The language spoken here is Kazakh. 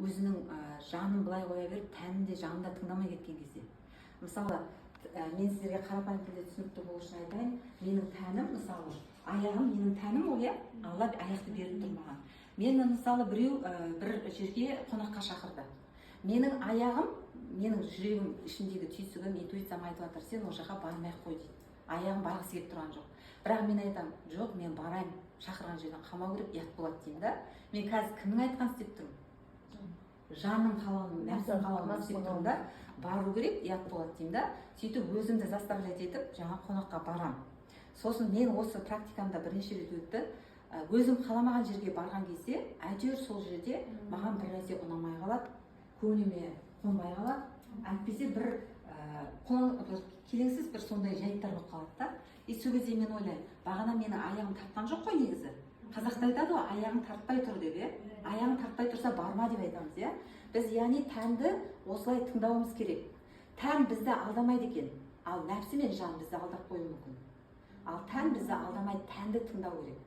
Өзінің жанын былай қоя беріп, тәнін де, жанын да тыңдамай кеткен кезде. Мысалы, мен сіздерге қарапайым тілде түсінікті болу үшін айтайын. Менің тәнім, мысалы, аяғым менің тәнім ғой, иә. Алла аяқты беріп тұр маған. Мені, мысалы, біреу бір жерге қонаққа шақырды. Менің аяғым, менің жүрегім, ішімдегі түйсігім, интуициям айтып жатыр: «Сен ол жаққа бармай ақ қой», – дейді. Аяғым барғысы келіп тұрған жоқ, бірақ мен айтамын: «Жоқ, мен барайын, шақырған жерден қалмау керек, ұят болады», – деймін да. Мен қазір кімнің айтқанын істеп тұрмын? Жанның қалауын, нәпсінің қалауын істеп тұрмын да. Бару керек, ұят болады деймін да. Сөйтіп өзімді заставлять етіп, жаңа қонаққа барамын. Сосын мен осы практикамда бірнеше рет өтті. Өзім қаламаған жерге барған кезде, әйтеуір сол жерде маған бір нәрсе ұнамай қалады, көңіліме қонбай қалады, әйтпесе бір бір келеңсіз, бір сондай жайттар болып қалады да. И сол кезде мен ойлаймын: бағана менің аяғым тартқан жоқ қой. Негізі қазақта айтады ғой, «аяғың тартпай тұр» деп, иә. Аяғың тартпай тұрса, барма деп айтамыз, иә, біз. Яғни тәнді осылай тыңдауымыз керек. Тән бізді алдамайды екен, ал нәпсі мен жан бізді алдап қоюы мүмкін. Ал тән бізді алдамайды, тәнді тыңдау керек.